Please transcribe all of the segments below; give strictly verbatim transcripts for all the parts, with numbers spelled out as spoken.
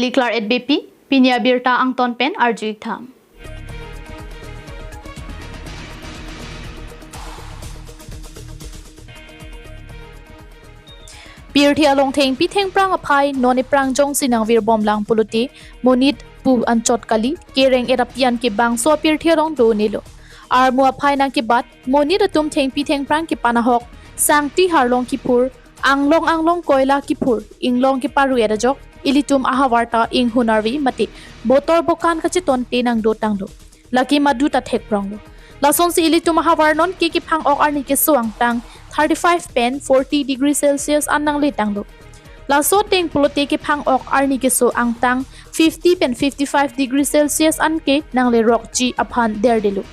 Liklar et B P, pini abirta angton pen arju-ik tha. Pirthe along thengpi thengphrang aphai non ephrang jongsi nangvirbomlang pulote monit pu anchot kali, kereng et apian ke bangso apirthe along do-un-elo. Armu aphai nangkebat, monit atum thengpi thengphrang kepan ahok, sangti harlong kiphur, anglong anglong koila kiphur, inglong keparu et ajok, ilitum ahavar ta inghun arve mate botor bokan kachetonte nangdotanglo. Lake madu ta thekpronglo. Lasonsi ilitum ahavar nonke kephang-ok arni keso angtang thirty-five pen forty degree Celsius an nangletanglo. Laso ateng pulote kephang-ok arni keso angtang fifty pen fifty-five degree Celsius an ke nanglerokji aphan derdelo.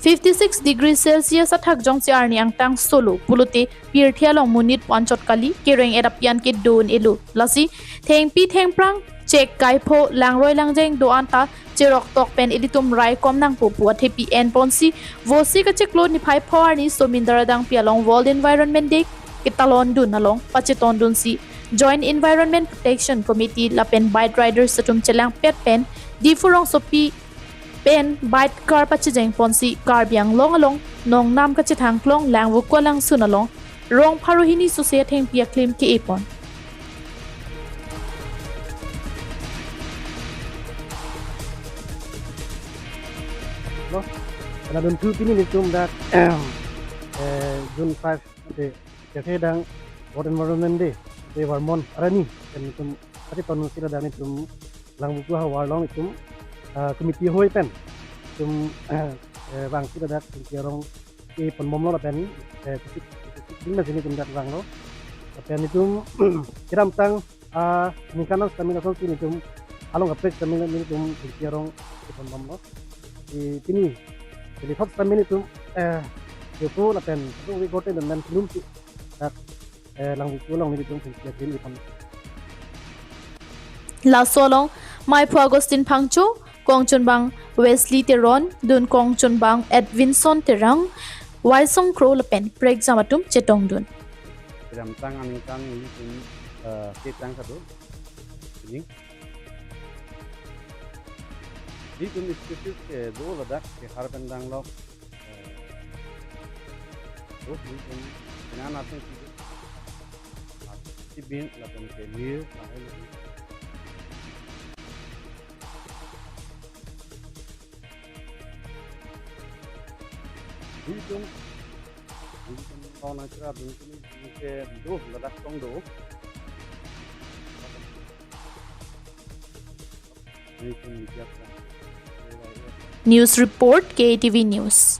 Fifty-six degree Celsius athak jongsi arni angtang solo pulote pirthe along monit pu anchot kali, kereng et apian ke do-un-elo. Lasi thengpi thengphrang chek kaipho, langroi langjeng do-an ta cheroktok pen ilitum raikom nangpo pu athepi enponsi, vosi kachiklo niphai pho arni Somindar adangpi along World Environment Day ketalondun along pachetondunsi Joint Environment Protection Committee lapen bike riders atum chelangpet pen Diphu rongsopi pen bike car pachejengponsi Karbi Anglong along nongnam kachethang klong Langvoku alangsun along rong pharo hini suse athengpi aklim ke-epon. Lo, pada dunthu pini nelitum dak, eh, June five, ante, ante dang World Environment Day, ante Varmon arni, pen nelitum, ante tonun sila dang nelitum Langvoku ahavar along nelitum, eh, committee hoi pen, nelitum, eh, bang sila dak, nelitum arong, eh, ponbomlo lapen, eh, titik, titik, titik, ding na sini nelitum dak vanglo. Lapen nelitum, kedamtang, ah, ningkan an setame lasonsi nelitum along kaprek setame nelitum thengpi arong keponbomlo. Di pini, jadi thot setame nelitum, eh, Diphu lapen satu week gote dan dan belum si dak, eh, Langvoku along nelitum thengpi aklim epon. Laso along Maiphu Augustine Phangcho, kongchunbang Wesley Teron, dun kongchunbang Edwinson Terang, Waisong Kro lapen prekjam atum chetongdun. Kedamtang aningkan nelitum, eh, ketang satu. Ini. Nelitum species ke do ladak ke har pen danglok, eh, do nelitum kena nating si do. Sibin lapen ke lir, lahai lahai. Nelitum, nelitum kau nang kira nelitum ke do ladak tong do. Nelitum bijakna. News report, K A T V News.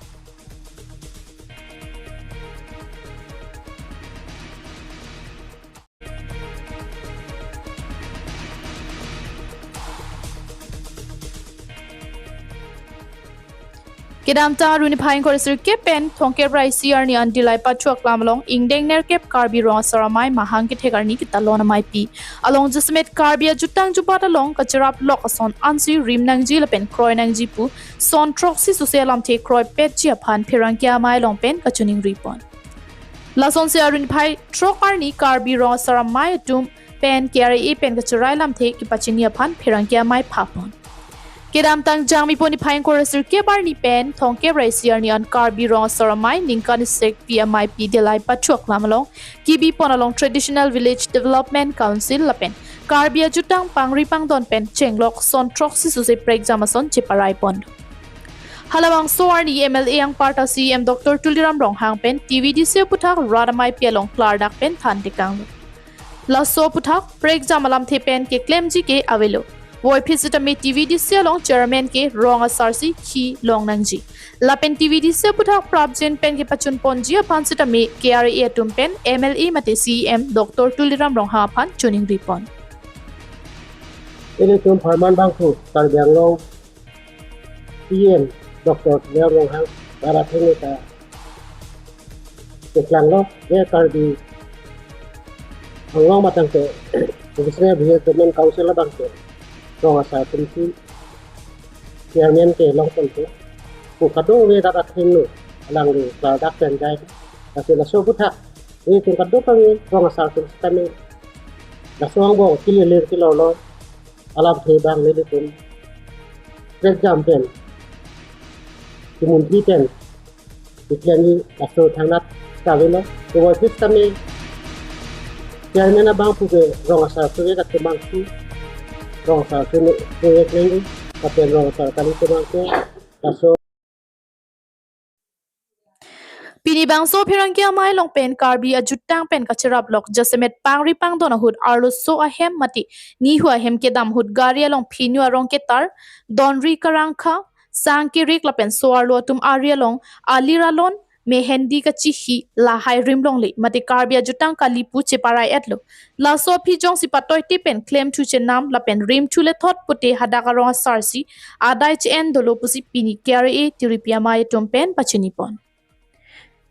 Kedamtang Arni phai ingkoi ra sirkep pen thomkep ra isi arni an Dillai Pathu aklam along ingdeng nerkep Karbi Rong Asar Amei mahang kethek arni ketalon ameipi along jasemet Karbi ajutang jubat along kacherap lok ason ansi rim nangji lapen kroi nangji pu son throksi suse alamthe kroipetji aphan pherangke amei along pen kachiningripon. Lasonsi Arni phai throk arni Karbi Rong Asar Amei atum pen K R A A pen kacherai lamthe kepachini aphan pherangke amei phapon. Kedamtang Jangmipo niphai ingkoi ra sirkep arni pen thomkep ra isi arni an Karbi Rong Asar Amei ningkan isekpi ameipi Dillai Pathu aklam along kebipon along Traditional Village Development Council lapen Karbi ajutang pangri pangdon pen chenglok son throksi suse prekjam ason cheparaipon. Halabangso arni M L A anparta C E M Doctor Tuliram Ronghang pen T V D C aputhak rat ameipi along klardak pen thantekanglo. Laso aputhak prekjam alamthe pen keklemji ke avelo. Voiphit sitame T V D C along chairman ke rong asar si khi long nangji. Lapen T V D C aputhak prapjin pen kepachunponji aphan sitame K R A A atum pen M L A mate C E M Doctor Tuliram Ronghang aphan chiningripon. Ilitum pharman bangphu Karbi Anglong C E M Doctor Tuliram Ronghang rat athengno ta keklanglo, je Karbi Anglong matang ke Traditional Village Development Council abang ke rong asar atum si chairman ke longponpo pu kadokave rat athengno alangli klardak pen jai. Lasi laso aputhak ilitum kadokave rong asar atum sitame laso angbong kililir kilolo. alamthe abang nelitum trek jam pen, kemunthi pen, keklem-i laso thangnat kavelo. Kevoi sitame chairman abang pu ke rong asar suri dak kemang si, rong asar suri suri kleng, lapen rong asar kali kemang ke, laso Pini bangso apherangke amei along pen Karbi ajutang pen kacherap lok jasemet pangri pangdon ahut arloso ahem mate nihu ahem kedam ahut gari along phinu arong ketar, donri karangkha, sang kerik lapen so-arlo atum ari along alir alon, mehendi kachihi lahai rim longle mate Karbi ajutang kali pu cheparai-etlo. Laso aphi jongsi patoite pen klemthu chenam lapen rimthu lethot pute hadak arong asar si adai che-en dolo pusi pini K R A tiripi amei atum pen pachini pon.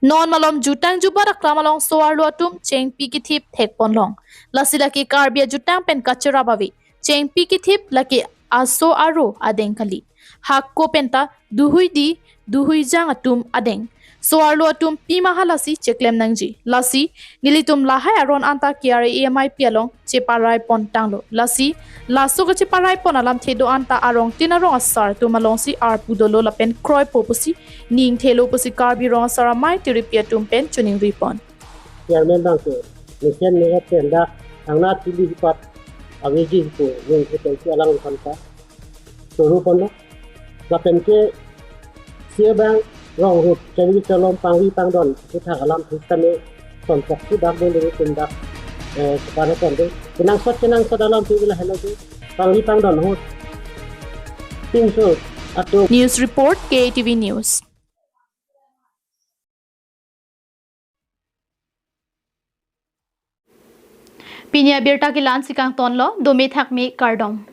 Non malom jutang jubat aklam along so-arlo atum chengpi kethip thek pon long. Lasi lake Karbi ajutang pen kacherap ave. Chengpi kethip lake aso aro adeng kali. Hako penta duhui di, duhui jang atum adeng. So-arlo atum pima halasi cheklem nangji. Lasi nelitum lahai aron anta K R A amei pi along cheparai pon tanglo. Lasi laso kacheparai pon alamthe do anta arong tin arong asar atum alongsi arpu dolo lapen kroipo pusi ningthelo pusi Karbi Rong Asar Amei tiripi atum pen choningri pon. Chairman abang ke mesen ne pen dak thangnat pili hipat aveji pu ningke pensi alang than ta choro ponlo. Lapen ke si abang rong ahut chengri chelom pangri pangdon puthak alamthe sitame sonthak si dak dun dun tum dak, eh, separai pon de. Kenangsot kenangsot alamthe bila helo de. Pangri pangdon ahut pinso atum. News report, K T V News. Pini abirta ke la-ansi kangtonlo, dome thakme, kardom.